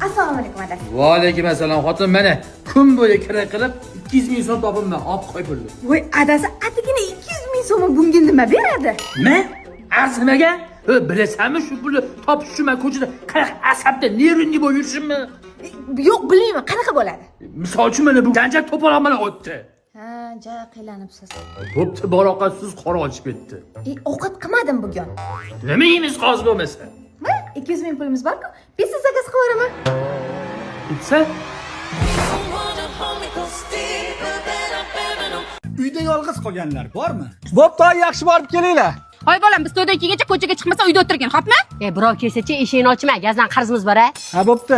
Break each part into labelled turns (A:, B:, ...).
A: Assalomu alaykum, adasi.
B: Va alaykum assalom, xotin. Mana kun bo'yi kira qilib 200 ming so'm topibman, olib qo'y pulni.
A: Voy, adasi, atigina 200 ming so'mi bunga nima beradi?
B: Nima? Arzimaga? Bilasanmi, shu pulni topish uchun man ko'chada qanaqa asabda, nervniy bo'lib yurishimni?
A: Yo'q, bilmayman, qanaqa bo'ladi?
B: Misol uchun, mana bu janjal to'polon bilan o'tdi.
A: Ha, ja qiylanibsiz.
B: Bo'pti, bor ovqat siz qora ochib ketdi.
A: Ovqat qilmadim bugun.
B: Nima yeymiz hozir bo'lmasa?
A: Mana 200 ming pulimiz bor-ku. Pitsa zakaz qilib yuboraman.
B: Pitsa?
C: Uyda yolg'iz qolganlar bormi?
D: Bo'pti, yaxshi borib kelinglar.
E: Hoy bolam, biz to'ydan keyingacha ko'chaga chiqmasdan uyda o'tirgin, xo'pmi?
F: Birov kelsachi, eshigini ochma, gazdan qarzimiz bor a.
D: Ha, bo'pti.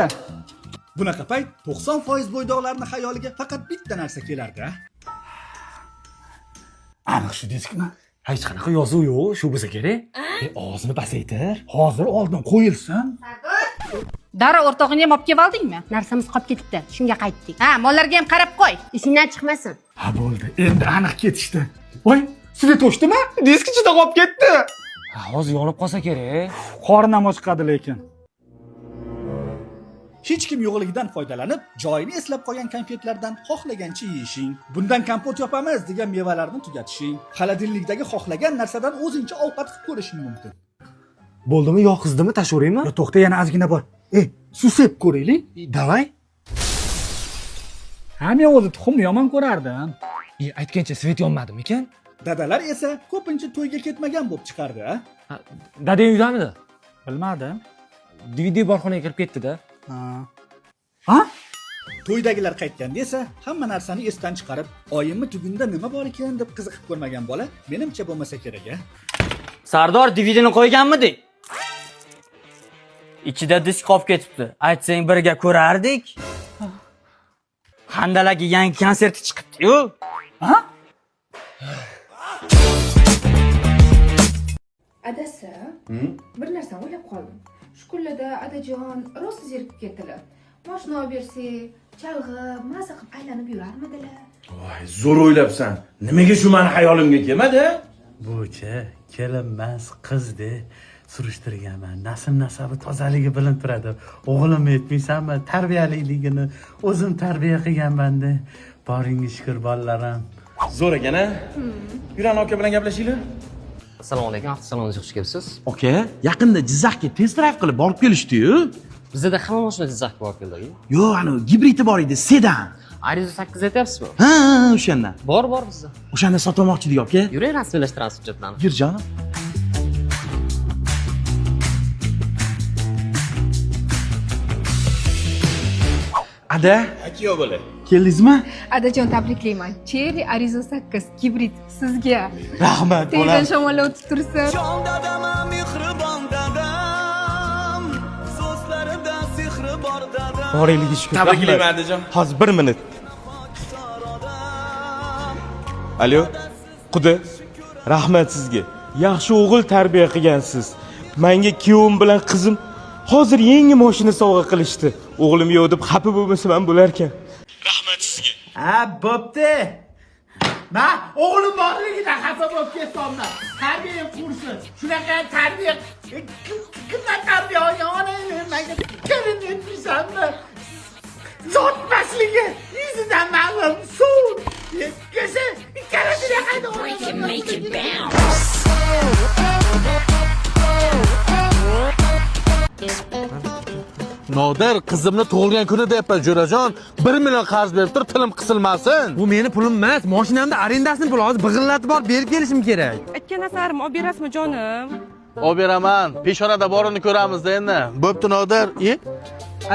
C: Bunaqa payt 90% bo'ydoqlarni xayoliga faqat bitta narsa kelardi, a?
D: Aniq shu diskmi?
G: Hech qanaqa yozuv yo'q, shu bo'lsa kerak. Ovozini pasaytir.
C: Hozir oldin qo'yilsin.
E: Dara o'rtog'ingni ham olib kelib oldingmi?
F: Narsamiz qolib ketibdi, shunga qaytdik.
E: Ha, mollarga ham qarab qo'y.
F: Esingdan chiqmasin.
C: Ha, bo'ldi. Endi aniq ketishdi. Voy, svet o'chdimi? Disk ichida qolib ketdi.
G: Hozir yonib qolsa kerak.
D: Qornim ochiqadi lekin.
C: Hech kim yo'qligidan foydalanib, joyini eslab qolgan konfetlardan xohlagancha yeyishing, bundan kompot yopamiz degan mevalarni tugatishing, xolodilnikdagi xohlagan narsadan o'zingcha ovqat qilib ko'rishing mumkin.
G: Bo'ldimi, yo qizdimi, tashaveraymi?
C: Yo, to'xta, yana ozgina bor. Suv sepib ko'raylik.
G: Davay.
D: Ha, men o'zi tuxumni yomon ko'rardim.
G: Aytgancha svet yonmadimikan?
C: Dadalar esa ko'pincha to'yga ketmagan bo'lib chiqardi, a?
G: Dadang uydamidi?
D: Bilmadim.
G: DVD borxonaga kirib ketdi-da.
D: Ha. Ha?
C: To'ydagilar qaytganda esa hamma narsani esdan chiqarib, oyimni tugunda nima bor ekan deb qiziqib ko'rmagan bola menimcha bo'lmasa kerak, a?
H: Sardor, DVDni qo'yganmidik? Ichida disk qolib ketibdi. Aytsang birga ko'rardik. Handalagi yangi konserti chiqibdi-yu.
D: Ha?
I: Adasi, bir narsani o'ylab qoldim. Shu kunlarda adajon rosa zerikib ketdilar. Moshina olib bersak, chalg'ib, maza qilib aylanib yurarmidilar?
J: Voy, zo'r o'ylabsan. Nimaga shu mani xayolimga kelmadi?
K: Buchi kelinmas, qizdi surishtirganman. Nasl nasabi tozaligi bilinib turadi. O'g'limni aytmaysanmi, tarbiyaliligini o'zim tarbiya qilganman-da. Boringga shukur, bolalarim.
J: Zo'r ekan, a? Yuran aka bilan gaplashinglar.
L: Assalomu alaykum, avtosalonga xush kelibsiz.
J: Aka, yaqinda Jizzaxga test drive qilib borib kelishdi-yu.
L: Bizda hamma mashina Jizzaxga borib keldi.
J: Yo'q, ani gibridi bor edi, sedan.
L: Arizo 8 aytyapsizmi?
J: Ha, o'shandan.
L: Bor, bor bizda.
J: O'shanda sotmoqchi edik, aka.
L: Yuring, rasmiylashtiramiz hujjatlarni.
J: Yur jonim. Ada,
C: Kuyov bola.
J: keldingizmi?
I: Adajon, tabriklayman. Chery Arrizo 8 gibrid sizga.
J: Rahmat,
I: Tezdan shamollab o'tib tursin.
D: Jon dadam, mehribon dadam, so'zlarida sehri bor dadam.
G: Boraylik, shukur.
J: Tabriklayman, adajon.
M: Hozir bir minut. Alo, quda, rahmat sizga. Yaxshi o'g'il tarbiya qilgansiz. Menga kuyovim bilan qizim hozir yangi mashina sovg'a qilishdi. O'g'lim yo'q deb xafa bo'lmasam ham bo'larkan. Rahmat sizga.
B: Ha, bo'pti. Ma, o'g'lim borligidan xafa bo'lib ketibman. Tarbiya qursin. Shunaqa tarbiya kimdan tarbiya olgan onang menga kelin etmaysanmi? Zotmasligi yuzidan ma'lum. Suv. Kelsa, ikkalasini qayda.
M: Nodir, qizimni tug'ilgan kuni deyapman, jo'rajon. 1 million qarz berib tur, tilim qisilmasin.
G: Bu meni pulim emas, mashinamda arendasini puli hozir big'illatib borib berib kelishim kerak.
E: Aytgan narsalarimni olib berasizmi, jonim?
M: Olib beraman. Peshonada borini ko'ramiz endi. Bo'pti, Nodir.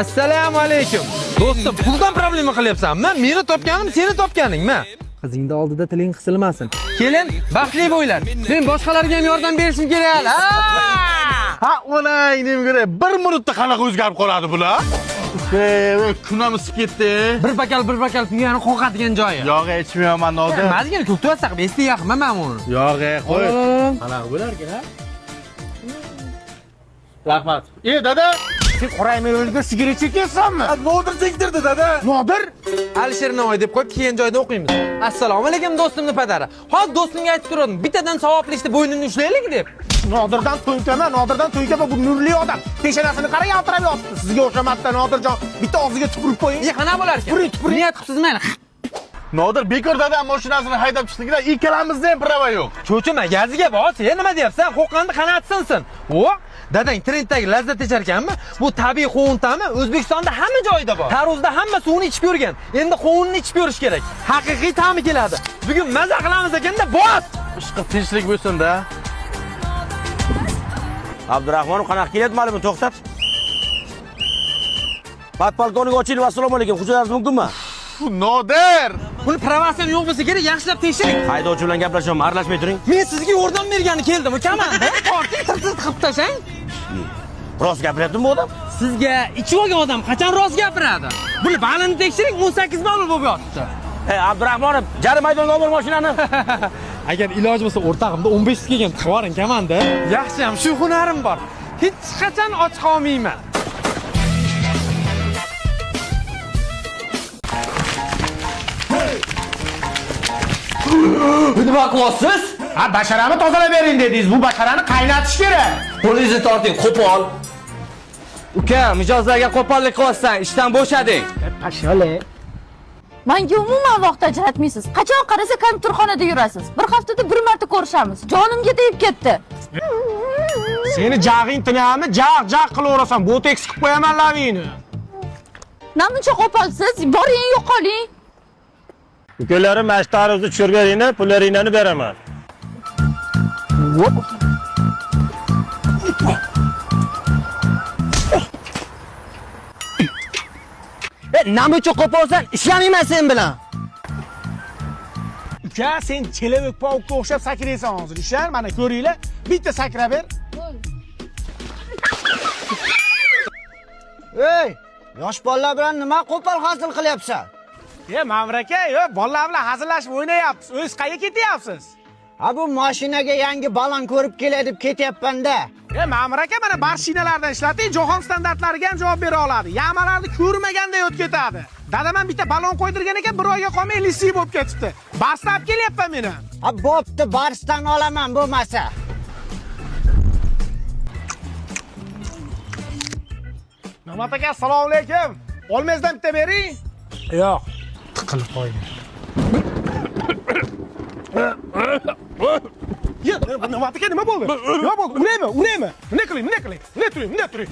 G: Assalomu alaykum. Do'stim, puldan problema qilyapsanmi? Meni topganim seni topganingmi? Qizingni oldida tiling qisilmasin. Kelin, baxtli bo'linglar. Men boshqalarga ham yordam berishim kerak hali.
M: Ha, onang nima kerak? Bir minutda qanaqa o'zgarib qoladi bular? Kun ham isib ketdi.
G: Bir bakal, bir bakal piyani qoqadigan joyi.
M: Yo'q, ichmayapman, Nodir.
G: Mazgina ko'k tuvatsa qilib esda yaqma men uni.
M: Yo'q, qo'y. Qanaqa bo'larkan, ha? Rahmat. Dada.
B: Sen qorayma yo'lida sigaret chekyapsanmi?
G: Nodir chektirdi dada.
B: Nodir?
G: Alisher Navoiy deb qo'yib, keyin joyda o'qiymiz. Assalomu alaykum do'stimni padari. Hozir do'stimga aytib turdim, bittadan savobli ishni bo'ynimni ushlaylik deb.
B: Nodirdan to'nkama, Nodirdan to'nkama, bu nurli odam. Peshonasini qara, yaltirab yotibdi. Sizga o'xshamadida Nodirjon. Bitta og'ziga tupurib qo'ying.
G: Qanaqa bo'lar ekan?
B: Tupuring, tupuring.
G: Niyat qilibsiz mayli.
K: Nodir bekor dadam mashinasini haydab chiqdikda ikkalamizda ham prava yo'q.
G: Cho'chima, gaziga bos, e nima deyapsan? Qo'qqanni qanoti sinsin. O, dadang trenddagi lazzat icharkanmi? Bu tabiiy qovun ta'mi O'zbekistonda hamma joyda bor. Tarvuzda hamma suvini ichib ko'rgan. Endi qovunni ichib ko'rish kerak. Haqiqiy ta'mi keladi. Bugun maza qilamiz ekanda, bos!
K: Ishqi tinchlik bo'lsin-da.
J: Abdurahmonov qanaqa kelyapti ma'lum to'xtat. Podpolkovnik Ochilov, assalomu alaykum. Hujjatlaringiz mumkinmi?
K: Nodir!
G: Buni pravasi yo'q bo'lsa kerak, yaxshilab tekshiring.
J: Haydovchi bilan gaplashaman, aralashmay turing.
G: Men sizga yordam bergani keldim, ukamanda. Torting, tirtiz qilib tashlang.
J: Rost gapiryaptimi bu odam?
G: Sizga ichib olgan odam qachon rost gapiradi? Buni balini tekshiring, 18 ball bo'lib yotibdi.
J: Ey Abdurahmonov, jari maydonga olib bor mashinani.
G: Agar iloji bo'lsa o'rtog'imda 15 kelgan tiqvoring kamanda. Yaxshi ham shu hunarim bor. Hech qachon och qolmayman.
H: Nima qilyapsiz?
B: Ha, basharani tozalab bering dedingiz. Bu basharani qaynatish kerak.
H: Qo'lingizni torting, qo'pol. Uka, mijozlarga qo'pollik qilyapsan, ishdan bo'shading.
B: Pashole.
E: Menga umuman vaqt ajratmaysiz. Qachon qarasa kompyuterxonada yurasiz. Bir haftada bir marta ko'rishamiz. Jonimga tegib ketdi.
B: Seni jag'ing tinami? Jag' jag' qilaverasan. Boteks qilib qo'yaman lavingni.
E: Namuncha qo'polsiz? Boring, yo'qoling.
J: Ukalarim, mana shu tarvuzni tushirib beringlar, pullaringni beraman.
H: Namuncha qo'polsan, ishlamayman sen bilan.
B: Uka, sen chelevik paukka o'xshab sakraysan hozir. Ishlar, mana ko'ringlar. Bitta sakrab ber.
H: Ey, yosh bolalar bilan nima qo'pol hazil qilyapsan?
B: E, Ma'mur aka, yo, bolalar bilan hazillashib o'ynayapsiz. O'z qayerga ketyapsiz?
H: Ha, bu mashinaga yangi balon ko'rib kelay deb ketyapman-da.
B: E, Ma'mur aka, mana barshinalardan ishlating, jahon standartlariga ham javob bera oladi. Yamalarni ko'rmaganday o'tib ketadi. Dadam ham bitta balon qo'ydirgan ekan, bir oyga qolmay lisiy bo'lib ketibdi. Barsdan olib kelyapman meni.
H: Ha, bo'pti, barsdan olaman bo'lmasa.
B: Nig'mat aka, assalomu alaykum. Olmangizdan bitta bering. Yo'q, tiqilib qo'ying. Ya, Nig'mat aka, nima bo'ldi? Nima bo'ldi? Uraymi? Uraymi? Nima qiling? Nima qiling? Nima turing? Nima turing?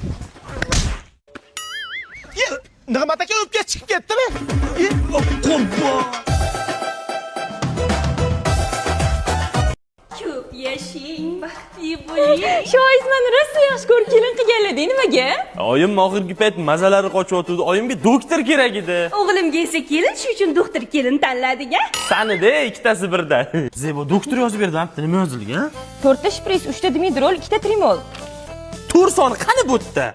B: Ya, Nig'mat aka o'pka chiqib ketdimi? Qurbon.
A: Ko'p yashang, baxtli bo'ling.
E: Shoiz meni rosa yaxshi ko'rib kelin qilganlar, nimaga?
M: Oyim oxirgi payt mazalari qochayotgandi. Oyimga doktor kerak edi.
A: O'g'limga esa kelin, shu uchun doktor kelin tanladik, a?
M: Sanida ikkitasi birdan. Zebo doktor yozib berdi, nima yozilgan?
E: 4 ta shpris, 3 ta dimedrol, 2 ta trimol.
M: To'rt soni qani bu yerda?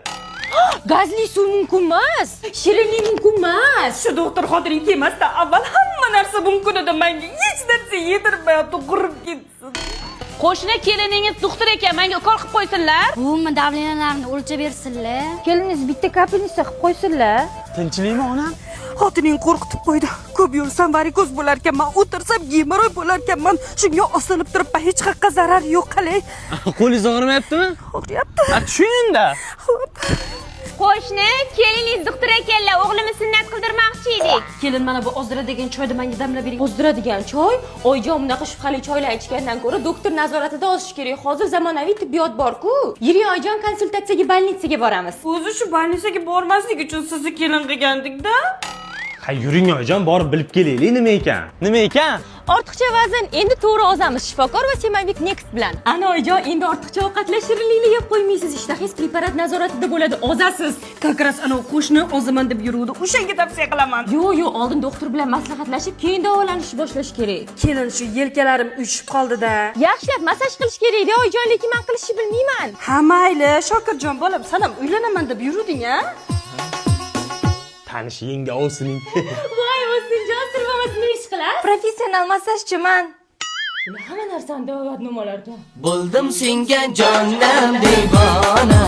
E: Gazli suv mumkin emas, shirinlik mumkin emas.
A: Shu doktor xotiring kelmasdan avval hamma narsa mumkin edi menga. Hech narsa yedirmayapti, qurib ketsin.
E: Qo'shni keliningiz doktor ekan, menga ukol qilib qo'ysinlar.
F: Umuman davleniyalarni o'lchab bersinlar.
E: Keliningiz bitta kapelnitsa qilib qo'ysinlar.
D: Tinchlikmi onam?
A: Xotining qo'rqitib qo'ydi. Ko'p yursam varikoz bo'lar ekanman, o'tirsam gemoroy bo'lar ekanman. Shunga osilib turibman, hech qayerga zarar yo'q, qalay.
G: Qo'lingiz og'rimayaptimi?
A: Og'riyapti.
G: Ha, tushing-da.
A: Xo'p.
F: Qo'shni keliningiz doktor ekanlar, o'g'limni sunnat qildirmoqchi edik.
E: Kelin mana bu ozdiradigan choyni menga damlab bering. Ozdiradigan choy? Oyijon, bunaqa shubhali choylar ichgandan ko'ra doktor nazoratida ozish kerak. Hozir zamonaviy tibbiyot bor-ku. Yuring oyijon, konsultatsiyaga больницаga boramiz.
A: O'zi shu больницаga bormaslik uchun sizni kelin qilgandik-da.
M: Ha, yuring oyijon, borib bilib kelaylik nima ekan.
G: Nima ekan?
E: Ortiqcha vazn endi to'g'ri ozamiz shifokor va Semavik Next bilan. Ana oyijon, endi ortiqcha ovqatlar shirinlikni yeb qo'ymaysiz. Ishtahingiz preparat nazoratida bo'ladi, ozasiz.
A: Как раз ana qo'shni ozaman deb yuruvdi. O'shanga tavsiya qilaman.
E: Yo'q, yo'q, oldin doktor bilan maslahatlashib, keyin davolanishni boshlash kerak.
A: Kelin shu yelkalarim uyushib qoldi-da.
E: Yaxshilab massaj qilish kerak-da, oyijon, lekin men qilishni bilmayman.
A: Ha, mayli, Shokirjon bolam, san ham uylanaman deb yuruvding-a?
M: Tanish yenga ovsining.
E: Voy, O'sinjon, sir bo'lmasa nima ish qilasiz?
A: Professional massajchiman.
E: Ular hamma narsani davolatnoma olarkan.
H: Bo'ldim senga jonim devona.